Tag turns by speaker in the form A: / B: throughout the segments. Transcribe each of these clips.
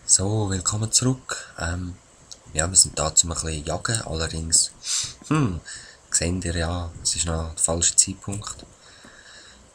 A: So, willkommen zurück. Ja, wir sind da zum ein bisschen jagen, allerdings, seht ihr ja, es ist noch der falsche Zeitpunkt.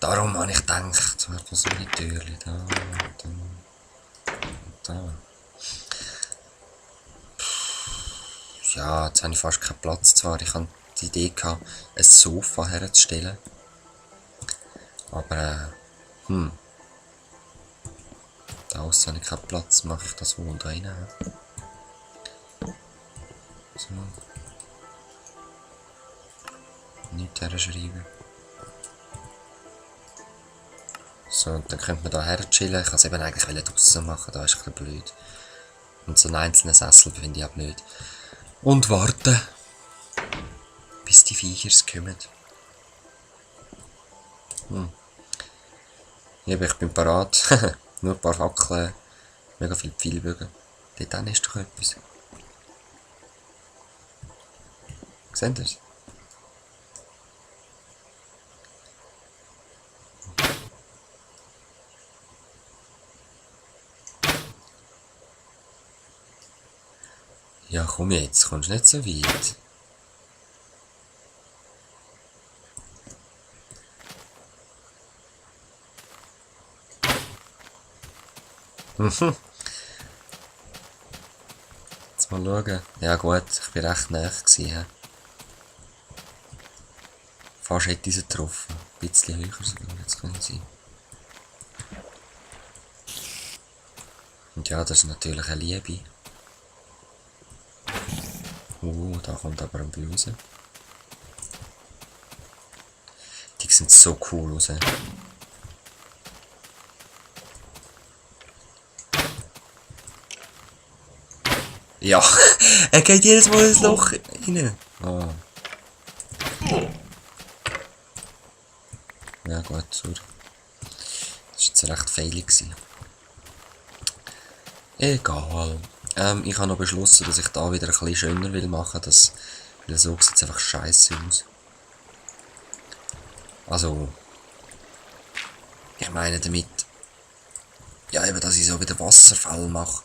A: Darum habe ich gedacht, warte, was sind die Türchen? Da, da. Ja, jetzt habe ich fast keinen Platz zwar. Ich hatte die Idee gehabt, ein Sofa herzustellen. Aber, da aussen habe ich keinen Platz, mache ich das wohl da rein. So. Nichts herschreiben. So, und dann könnte man da her chillen. Ich wollte es eben eigentlich draussen machen, da ist ein bisschen blöd. Und so einen einzelnen Sessel finde ich auch blöd. Und warten, bis die Viechers kommen. Eben, ich bin parat. Nur ein paar Fackeln, mega viel Pfeilbögen. Dort hinten ist doch etwas. Seht ihr es? Ja, komm jetzt, kommst nicht so weit. Jetzt mal schauen. Ja gut, ich bin recht nah gewesen. Fast hätte ich sie getroffen. Ein bisschen höher sogar, jetzt können sie. Und ja, das ist natürlich eine Liebe. Da kommt aber ein Bluse. Die sehen so cool aus. Ja, er geht jedes Mal ins Loch rein. Ah. Ja gut, sorry. Das war jetzt recht failig. Egal. Ich habe noch beschlossen, dass ich da wieder ein bisschen schöner will machen, weil so sieht es einfach scheiße aus. Also, ich meine damit, ja eben, dass ich so wieder Wasserfall mache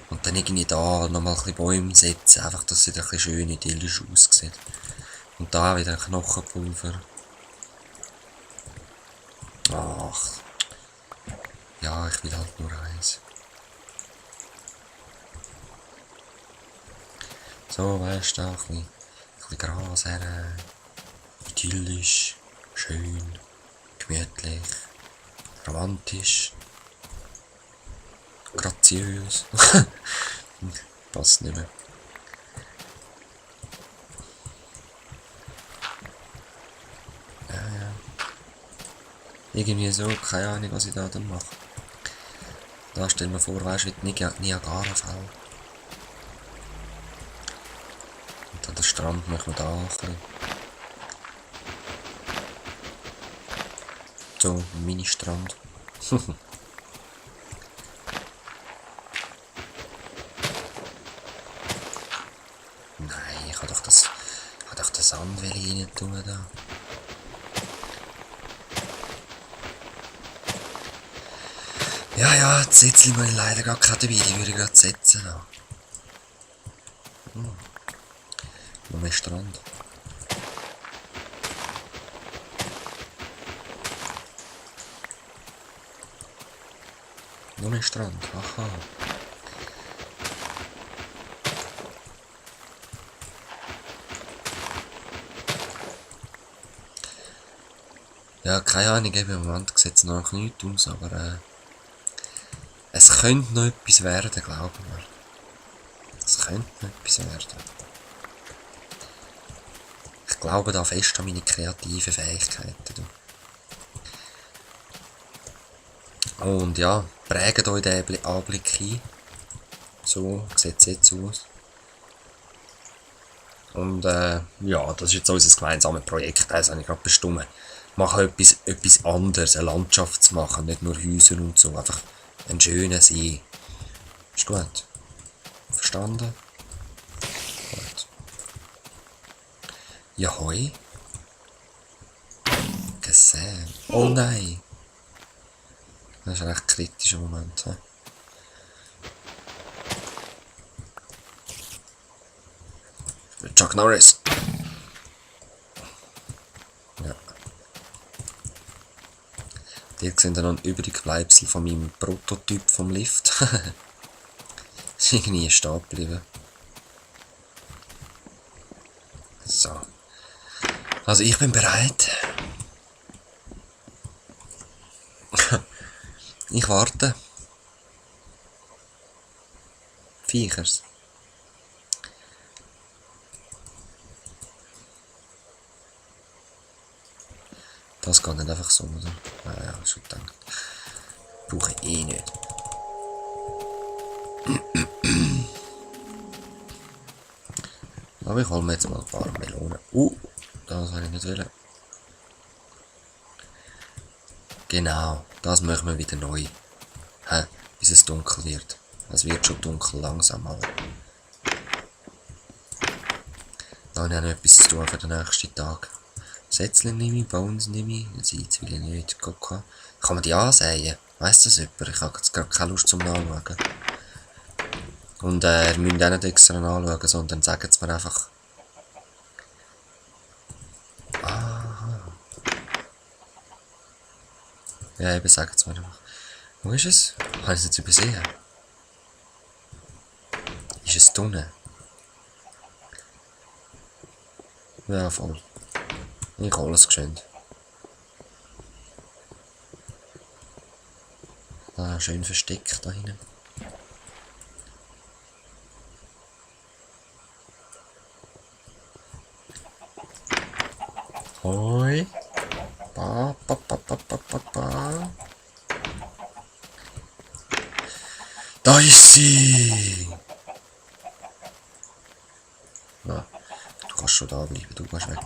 A: und dann irgendwie da nochmal ein bisschen Bäume setze, einfach, dass es wieder ein bisschen schön idyllisch aussieht. Und da wieder Knochenpulver. Ach, ja, ich will halt nur eins. So, weißt du, ein bisschen Gras her, idyllisch, schön, gemütlich, romantisch, graziös. Passt nicht mehr. Irgendwie so, keine Ahnung, was ich da dann mache. Da stell mir vor, weißt du, wie die Niagarafälle. Und an den Strand machen wir da ein bisschen. So, ein Mini-Strand. Nein, ich habe doch den Sand rein tun da. Ja, ja, die Sätzchen habe ich leider gar keine dabei, die würde ich gerade setzen. Noch mehr Strand. Noch mehr Strand, aha. Ja, keine Ahnung, eben im Moment sieht es noch nichts aus, aber es könnte noch etwas werden, glauben wir. Es könnte noch etwas werden. Ich glaube da fest an meine kreativen Fähigkeiten. Und ja, prägt euch den Anblick ein. So sieht es jetzt aus. Und ja, das ist jetzt unser gemeinsames Projekt, das habe ich gerade bestimmt. Machen etwas anderes, eine Landschaft zu machen, nicht nur Häuser und so, einfach einen schönen See. Ist gut? Verstanden? Gut. Ja, hoi. Gesehen. Oh nein. Das ist ein recht kritischer Moment. He? Chuck Norris. Ja. Dort sind dann noch ein Übrigbleibsel von meinem Prototyp vom Lift. Ist irgendwie stehen geblieben. So. Also ich bin bereit. Ich warte. Viechers. Das geht nicht einfach so, oder? Ja, schon gedacht. Brauche ich eh nicht. Aber ich hole mir jetzt mal ein paar Melonen. Das habe ich nicht wollen. Genau, das machen wir wieder neu. Bis es dunkel wird. Es wird schon dunkel langsam, aber... Da habe ich auch noch etwas zu tun für den nächsten Tag. Setzling nehme ich, Bones nehme ich, Seeds will ich nicht. Kann man die ansehen? Weiss das jemand? Ich habe jetzt gerade keine Lust zum Nachschauen. Und ihr müsst auch nicht extra anschauen, sondern sagen es mir einfach. Ja, eben, sagen es mir einfach. Wo ist es? Habe ich es jetzt übersehen? Ist es drinnen? Ja, voll. Ich hole es geschwind. Schön versteckt da hinten. Hoi. Ba. Da ist sie! Ja, du kannst schon da bleiben, du gehst weg.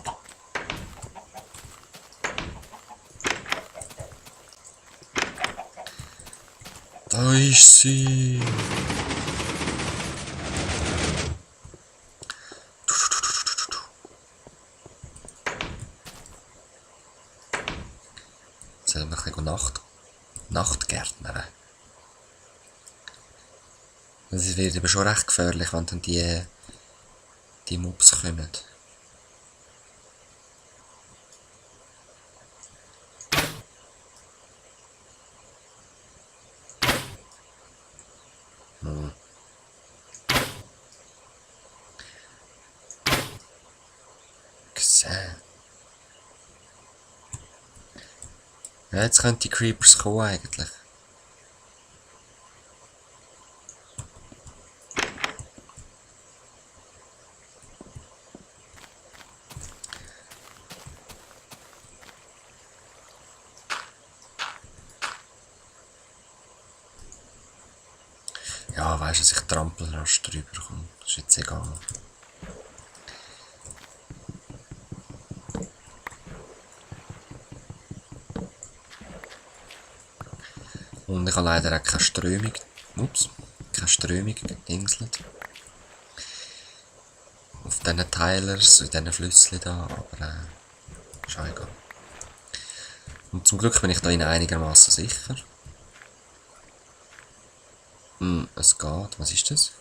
A: Da ist sie! Jetzt sollen wir ein bisschen Nachtgärtnern. Es wird aber schon recht gefährlich, wenn dann die Mobs kommen. Gesehen. Ja, jetzt können die Creepers kommen eigentlich. Ja, weißt du, dass ich Trampelrast drüber komme. Das ist jetzt egal. Und ich habe leider auch keine Strömung. Keine Strömung gedingselt. Auf diesen Teilers, in diesen Flüsschen da, aber ist auch egal. Und zum Glück bin ich da einigermaßen sicher. Es geht. Was ist das?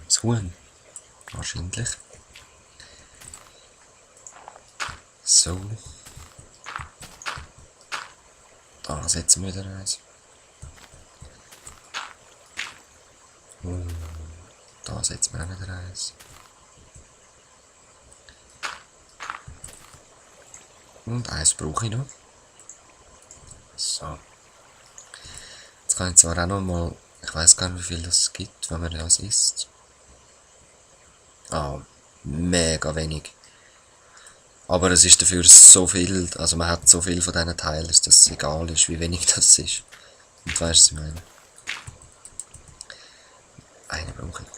A: Das Huhn. Wahrscheinlich. So. Da setzen wir wieder eins. Da setzen wir auch wieder eins. Und eins brauche ich noch. So. Jetzt kann ich zwar auch noch mal... Ich weiß gar nicht, wie viel das gibt, wenn man das isst. Mega wenig. Aber es ist dafür so viel, also man hat so viel von diesen Teilen, dass es egal ist, wie wenig das ist. Und du weißt, was ich meine. Eine brauche ich.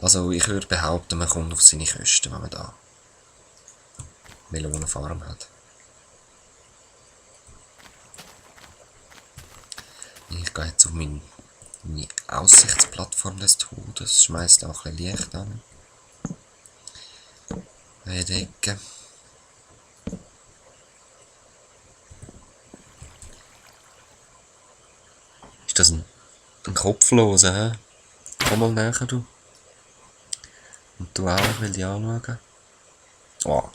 A: Also ich würde behaupten, man kommt auf seine Kosten, wenn man da Melonenfarm hat. Ich gehe jetzt auf meine Aussichtsplattform des Todes, schmeißt auch ein bisschen Licht an. Eine Decke. Ist das ein Kopfloser, hä? Komm mal näher, du. Und du auch, will ich anschauen. Oh.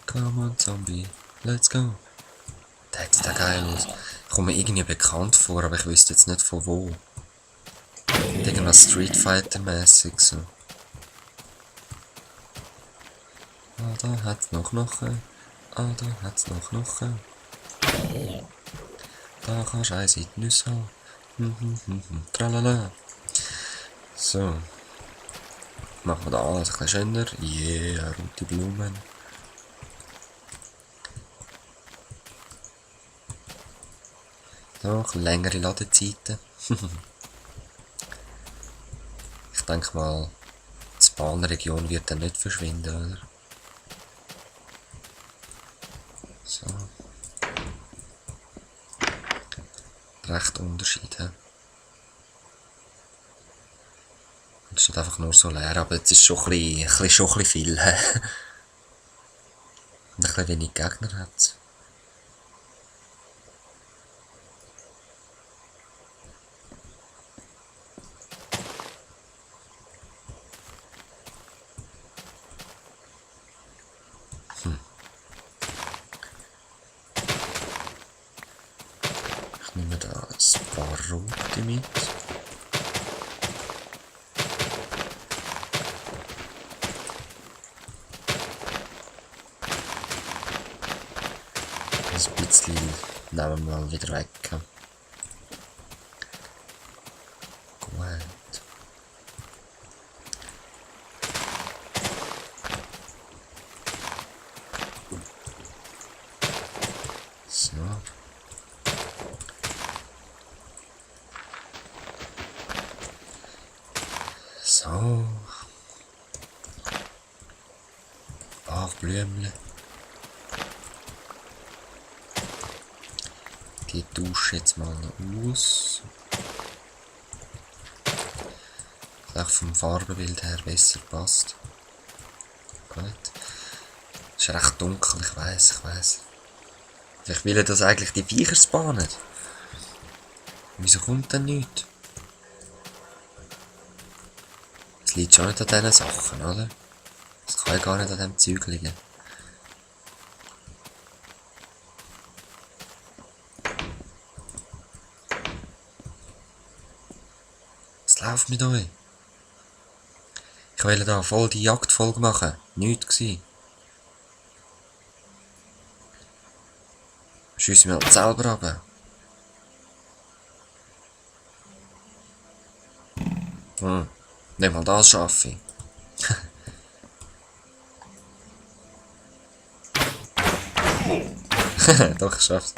A: Come on, Zombie. Let's go. Der sieht da geil aus. Ich komme mir irgendwie bekannt vor, aber ich wüsste jetzt nicht von wo. Irgendwas Street Fighter-mäßig so. Ah, da hat's noch Knochen. Ah, da hat's noch Knochen. Da kannst du eins in die Nüsse haben. Tralala. So. Machen wir da alles ein bisschen schöner. Yeah, rote Blumen. Noch längere Ladezeiten. Ich denke mal, die Bahnregion wird dann nicht verschwinden, oder? So. Recht Unterschied, he? Es steht einfach nur so leer, aber jetzt ist schon ein bisschen viel, he? Und ein bisschen wenig Gegner hat es. Ich nehme da ein paar Route mit. Ein bisschen nehmen wir mal wieder weg. Gut. So. So. Blümle. Die Dusche jetzt mal noch aus. Das auch vom Farbenbild her besser passt. Gut. Es ist recht dunkel, ich weiss. Ich will, dass eigentlich die Viecher spawnen. Wieso kommt denn nichts? Es liegt schon nicht an diesen Sachen, oder? Das kann ja gar nicht an diesem Zeug liegen. Was läuft mit euch? Ich wollte da voll die Jagdfolge machen. Nichts gsi. Schiessen wir halt selber runter. Nicht mal das schaffe ich. Doch, ich schaff's.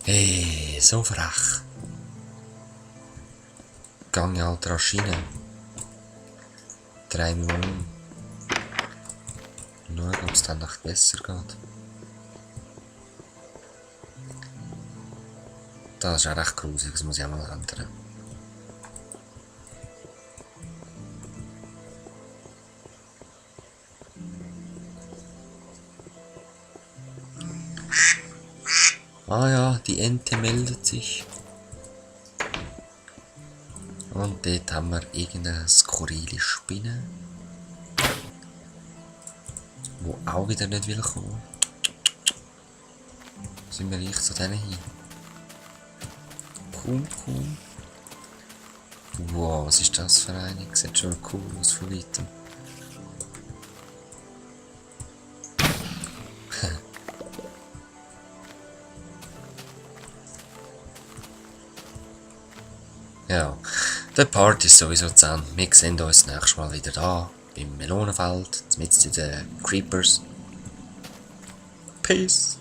A: Hey, so frech. Gang ich halt rasch rein. Drei mich um. Schauen, ob es dann noch besser geht. Das ist auch recht gruselig, das muss ich auch mal ändern. Ah ja, die Ente meldet sich. Und dort haben wir irgendeine skurrile Spinne. Wo auch wieder nicht will kommen. Sind wir leicht zu denen hin? Komm. Wow, was ist das für eine? Sieht schon cool aus von weitem. Ja, der Part ist sowieso zu Ende. Wir sehen uns nächstes Mal wieder da, beim Melonenfeld, mitten in den Creepers. Peace!